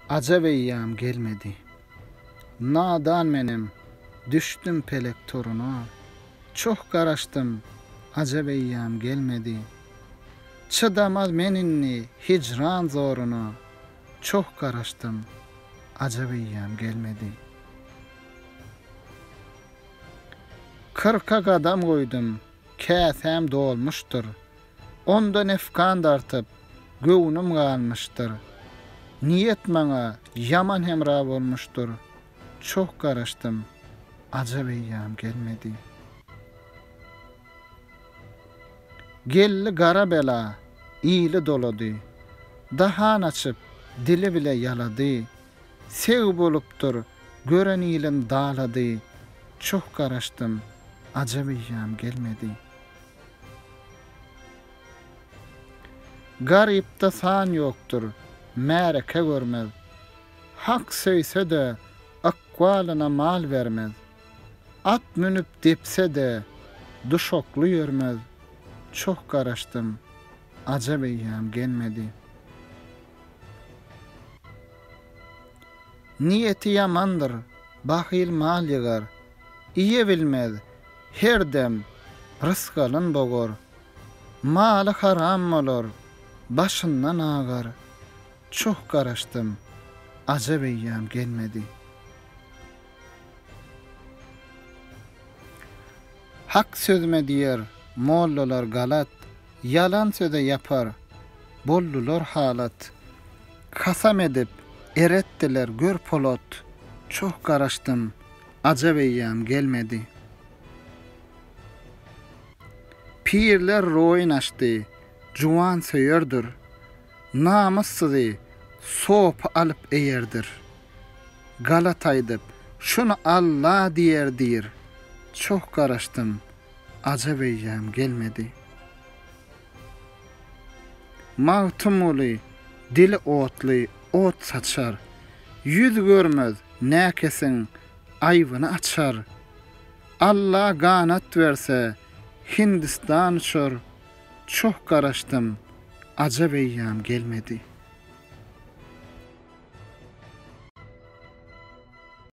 Ajap eýýam gelmedi. Nadan menem, düşdüm pelek toruna, Çoh garaşdym, ajap eýýam gelmedi. Çydamaz men indi hijran zoruna, Çoh garaşdym, ajap eýýam gelmedi. Kyrka gadam goýdum, käsäm dolmuşdyr. Ondan efkan dartyp, göwnüm galmyşdyr. Niýet maňa ýaman hemra bolmuşdyr. Çoh garaşdym, ajap eýýam gelmedi. Geldi gara bela, ili dolady. Dahan açyp, dili bile ýalady. Seg bolupdyr, gören ilin dalady. Çoh garaşdym, ajap eýýam gelmedi. Garypda san ýokdur, märeke görmez. Hak söýse-de, ykbalyna mal bermez. At münüp depse-de, duşakly ýörmez. Çoh garaşdym, ajap eýýam gelmedi. Niýeti ýamandyr, bahyl mal ýygar. Iýe bilmez, her dem rysgalyn bogar. Maly haram bolar, başyndan agar. Çoh garaşdym, ajap eýýam gelmedi. Hak sözüme diýer, mollalar galat, Ýalan söze ýapar, boldular halat. Kasam edip, eretdiler gör polat, Çoh garaşdym, ajap eýýam gelmedi. Pirler roýun açdy, juwan söýerdir, Namyssyzy sopy alyp eýerdir. Galat aýdyp, şuny Alla diýer diýr, Çoh garaşdym, ajap eýýam gelmedi. Magtymguly dili otly ot saçar, Ýüz görmez näkesiň aýbyny açar. Alla ganat berse, Hindistan uçar, Çoh garaşdym, ajap eýýam gelmedi.